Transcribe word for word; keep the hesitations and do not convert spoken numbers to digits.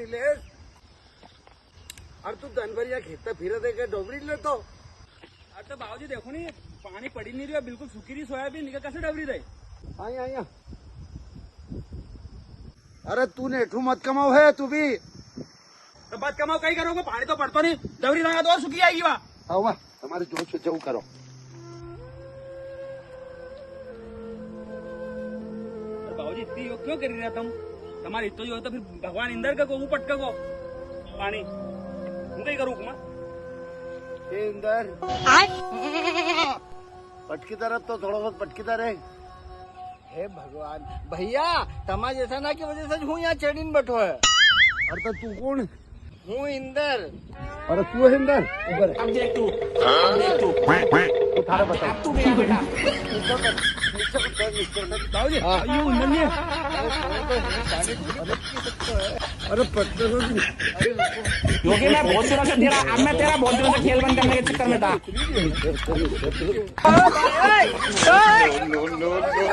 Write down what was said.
ले। अरे तू दन भर या खेत फिरे दे के डबरी ले तो। अरे तो बाबूजी देखो नी, पानी पड़ी नी रियो, बिल्कुल सूखी री सोयाबीन, इनका कैसे डबरी दे? हाँ, हाँ, हाँ। अरे तू नेठू मत कमाओ है तू भी। तो मत कमाओ, कई करोगे? पानी तो पड़तो नी, डबरी लगा दो, सूखी आएगी वा। आओ वा, तमारे जो सोचे वो करो। अरे बाबूजी, इतनी यो क्यों करी रिया तम? तमारे इतो यो तो फिर भगवान इंदर का को, हूँ पटका को पानी। हूँ कई करूँ हुकमा? ए इंदर। आय। पटकी तरफ तो थोड़ा बहुत पटकी तरह। हे भगवान, भैया, तमा जैसा ना की वजह से हूँ यहाँ चढ़ीन बैठो है। अरे तो तू कौन? हूँ इंदर। अरे तू है इंदर? ऊपर है। अब देख तू, अब देख तू। उठा रहा बता। अब तू गया बेटा। नीचे उतर, नीचे उतर। बाबूजी, हाँ। ये इंदर नहीं है। अरे पटना तो नहीं। क्योंकि मैं बहुत दिनों से तेरा, अब मैं तेरा बहुत दिनों से खेल बंद करने के चक्कर में था। No, no, no, no.